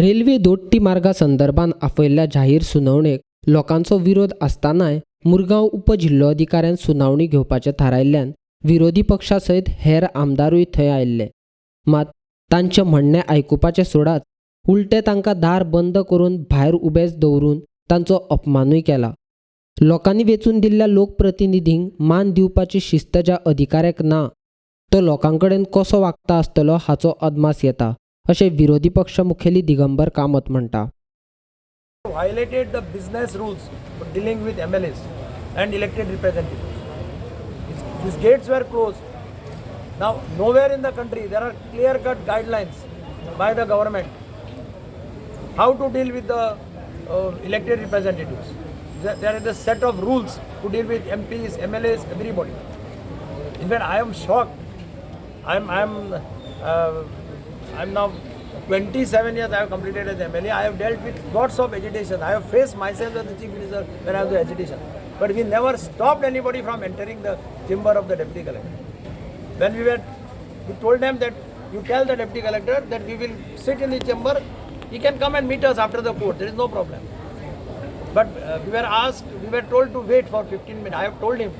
Railway दोट्टी मार्गा संदर्भात आपयल्ल्या जाहीर सुनावणेक लोकांचो विरोध आसतनाय मुरगांव उपजिल्लोधिकाऱ्यान सुनावणी घेवपाचें थारायल्ल्यान विरोधी पक्षा सयत हेर आमदारूय थंय आयिल्ले. मात तांचें म्हणणें आयकुपाचें सोडाच, उलटें तांकां दार बंद करून भायर उबेच दवरून तांचो अपमानूय केला. लोकांनी वेंचून दिल्ल्या लोकप्रतिनिधींक मान दिवपाची शिस्त ज्या अधिकाऱ्याक ना तो लोकां कडेन कसो वागता आसतलो हाचो अदमास येता, अशें विरोधी पक्ष मुखेली दिगंबर कामत म्हणटा. Violated the business rules for dealing with MLAs and elected representatives. These gates were closed. Now, nowhere in the country there are clear-cut guidelines by the government how to deal with the elected representatives. There is a set of rules to deal with MPs, MLAs, everybody. In fact, I am shocked. I'm now 27 years I have completed as MLA. I have dealt with lots of agitation. I have faced myself as the chief minister when I was the agitation. But we never stopped anybody from entering the chamber of the deputy collector. When we told them that you tell the deputy collector that we will sit in the chamber. He can come and meet us after the court. There is no problem. But we were asked, we were told to wait for 15 minutes. I have told him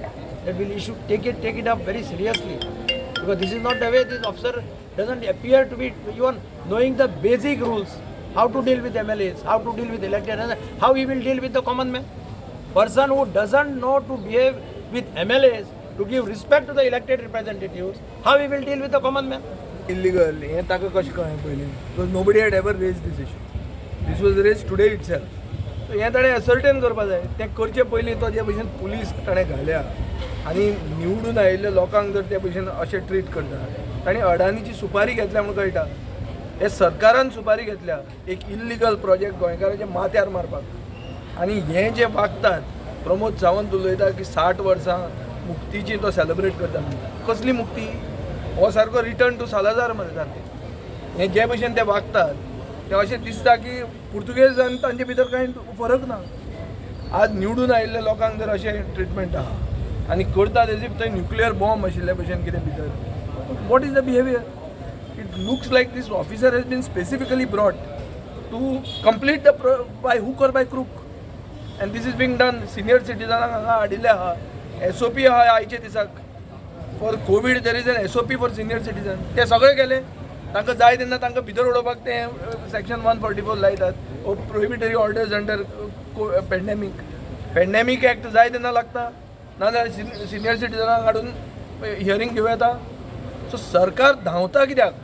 that we'll issue, take it up very seriously, because this is not the way. This officer doesn't appear to be even knowing the basic rules, how to deal with MLAs, how to deal with elected, and how he will deal with the common man. Person who doesn't know to behave with MLAs, to give respect to the elected representatives, how he will deal with the common man? Illegal हें ताका कशें कळ्ळें पयलीं? Because nobody had ever raised this issue. This was raised today itself. So हें ताणें ascertain करपा जाय. तें करचे पयलीं तो जे भशेन पुलीस ताणें घाल्या आनी निवडून आयिल्ल्या लोकांक जर ते भशेन अशें ट्रीट करता, ताणें अडानीची सुपारी घेतल्या म्हूण कळटा. हे सरकारान सुपारी घेतल्या एक इल्लिगल प्रोजेक्ट गोंयकाराच्या माथ्यार मारपाक. आनी हे जे वागतात, प्रमोद सावंत उलयता की 60 वर्सां मुक्तीची तो सेलिब्रेट करता म्हणून. कसली मुक्ती? हो सारको रिटर्न टू सालाजार मरे सारकें. हे जे भशेन ते वागतात ते अशें दिसता की पुर्तुगेज आनी तांचे भितर कांय फरक ना. आज निवडून आयिल्ल्या लोकांक जर अशें ट्रिटमेंट आहा आनी करतात एज if थंय न्युक्लियर बॉम्ब आशिल्ल्या भशेन कितें भितर, what is the behaviour? It looks like this officer has been specifically brought to complete the by hook or by crook, and this is being done. Senior सिटीजनांक हांगा हाडिल्ले आहा. SOP आहा आयचे दिसाक. For Covid there is an SOP for senior citizen. ते सगळे केले. तांकां जाय तेन्ना तांकां भितर उडोवपाक ते सेक्शन 144 लायतात ओ prohibitory orders under pandemic act जाय तेन्ना लागता. नाजाल्यार सिनियर सिटीजनांक हाडून हियरींग घेवं येता. सो सरकार धांवता कित्याक?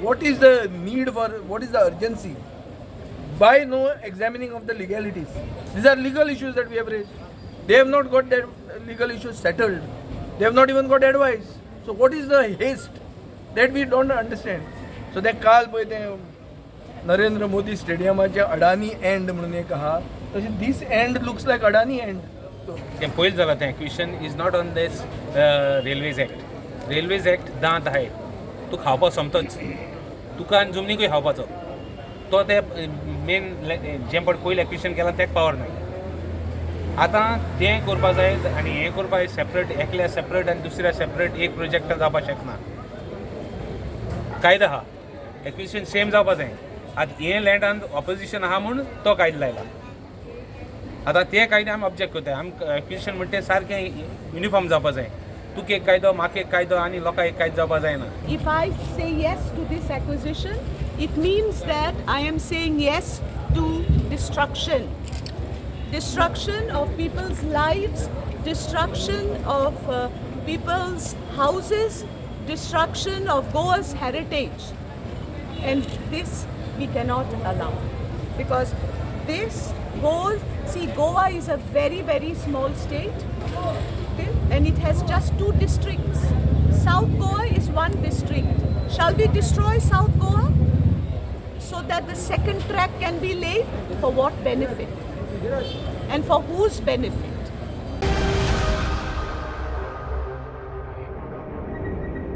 What is the need for, what is the urgency by no examining of the legalities? These are legal issues that we have raised. They have not got that legal issues settled. They have not even got advice. So what is the haste that we don't understand? So ते काल पळय ते Narendra Modi स्टेडियमाचे Adani and म्हणून एक आहा, तशें this end looks like Adani end. तें पयलीं जालां. तें acquisition is not on this Railways Act. Railways Act दांत आहाय, तूं खावपाक सोमतोच, तुका आनी जमनीकूय खावपाचो. तो ते मेन जें पळय पयलीं एक्विशन केलां तेक पावर ना. आतां तें करपा जाय आनी हें करपा सेपरेट, एकल्या सेपरेट आनी दुसऱ्या सेपरेट एक प्रोजेक्ट जावपाक शकना. कायदो आहा, एक्विशन सेम जावपा जाय. आतां हें लँडान ऑपोजिशन आहा म्हूण तो कायदो लायला. आतां ते कायदे आमी ऑब्जेक्ट करताय. आमी एक्विशन म्हणटा तें सारकें युनिफॉर्म जावपा जाय. तुका एक कायदो, म्हाका एक कायदो आनी लोकांक एक कायदो जावपा जायना. If I say yes to this acquisition, it means that I am saying yes to destruction. Destruction of people's lives, destruction of people's houses, destruction of Goa's heritage. And this we cannot allow because this goes, see, Goa is a very, very small state, okay, and it has just two districts. South Goa is one district. Shall we destroy South Goa so that the second track can be laid? For what benefit? And for whose benefit?